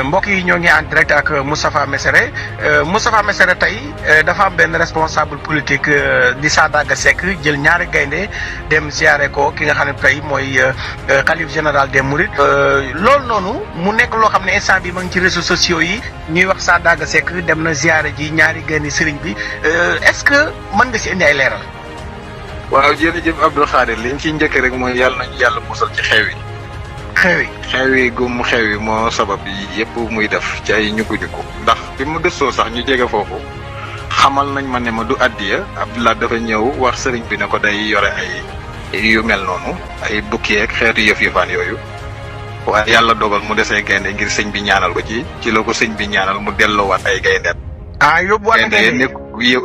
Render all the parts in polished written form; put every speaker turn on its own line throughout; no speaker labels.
mbokk yi ñoo ngi en direct ak Moustapha Messere Moustapha Messere tey dafa am benn responsable politique di Sadaga Seck jël ñaari gaynde dem ziare ko ki nga xam ne tey mooy xalif général des Mourides. loolu noonu mu nekk loo xam ne instant bi ma ngi ci réseaux sociaux yi ñuy wax Sadaga Seck dem na ziare ji ñaari gaynde sëriñ bi est-ce que mën nga si indi ay leeral.
waaw jërëjëf Abdou Khadir liñ ciy njëkk rek mooy yàlla nañu yàlla musal ci xew yi. xew yi gum xew yi moo sabab yi yëpp muy def ci ay ñukku-ñukku ndax bi mu gëstoo sax ñu jege foofu xamal nañ ma ne ma du addiya Abdoulaye dafa ñëw wax sëriñ bi ne ko day yore ay yu mel noonu ay bukki ak xeetu yëf-yëfaan yooyu waaye yàlla dogal mu desee gaynde ngir sëñ bi ñaanal ko ci la ko sëñ bi ñaanal mu delloowaat ay gayndeet
yóbbuwaat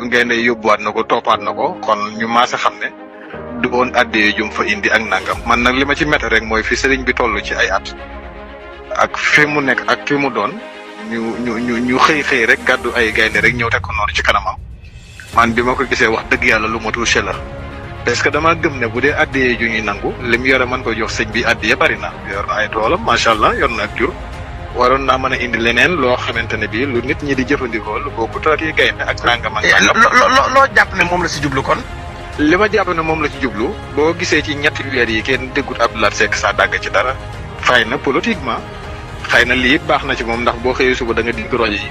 gaynde yóbbuwaat na ko toppaat na ko kon ñu maase xam ne du woon addee jum fa indi ak nangam man nag li ma ci métti rek mooy fi sëriñ bi toll ci ay at ak fi mu nekk ak fi mu doon ñu xëy rek gàddu ay gaynde rek ñëw teg ko noonu ci kanamam man bi ma ko gisee wax dëgg yàlla lu ma touché la parce que dama gëm ne bu dee addee ju ñuy nangu lim yore mën ko jox sëñ bi addee bari na yor na ay toolam macha allah yor na ak jur waroon naa mën a indi leneen loo xamante ne bii lu nit ñi di jëfandikoo lu bokkut ak yi gaynde ak nangam ak nangam.
loo jàpp ne moom la si jublu kon.
li ma jàpp ne moom la ci jublu boo gisee ci ñetti weer yi kenn déggut Abdoulaye Seck Sadaga ci dara fay na politiquement xëy na lii baax na ci moom ndax boo xëyee suba da nga dégg rajo yi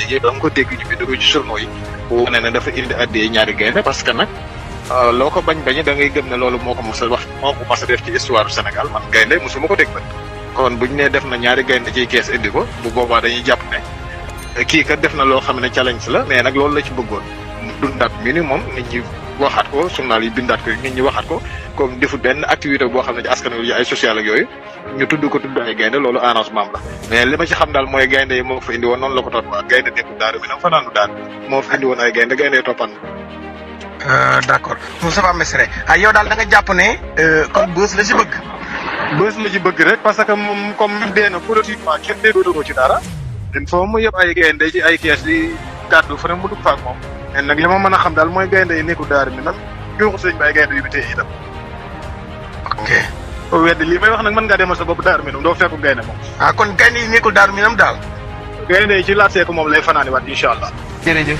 yëpp da nga ko dégg ñu bind ko ci journaux yi wane ne dafa indi addee ñaari gaynde parce que nag loo ko bañ da ngay gëm ne loolu moo ko mos a wax moo ko mos a def ci histoire Sénégal man gaynde mosuma ko dégg ba kon buñ ne def na ñaari gaynde ciy kees indi ko bu boobaa dañuy jàpp ne kii kat def na loo xam ne challenge la mais nag loolu la ci bëggoon dundaat minimum nit ñi waxaat ko journal yi bindaat ko nit ñi waxaat ko comme defut benn activité boo xam ne ci askan wi ay social ak yooyu ñu tudd ay gaynde loolu arrangement la mais li ma ci xam daal mooy gaynde yi moo fa indi woon noonu la ko topp waa gaynde nekkul daaru mi nam fa naanu daan moo fa indi woon ay gaynde yi toppan
d'accord Moustapha Messere yow daal da nga jàpp ne kon bës la ci bëgg
rek parce que moom comme dee na politiquement kenn déggoo ko ci dara il faut mu yëpp ay gaynde ci ay kees di gàddu fa ne mu dugg faak moom mais nag li ma mën a xam daal mooy gaynde yi nekkul daar mi nag joxu sëñ bi ay gaynde yu bi téye itam.
ok.
weddi lii may wax nag mën ngaa demal sa bopp daar mi nag doo fekku gaynde moom.
kon gaynde yi nekkul daar mi nam daal.
gaynde yi ci laat seeku moom lay fanaani waat incha allah.
jërëjëf.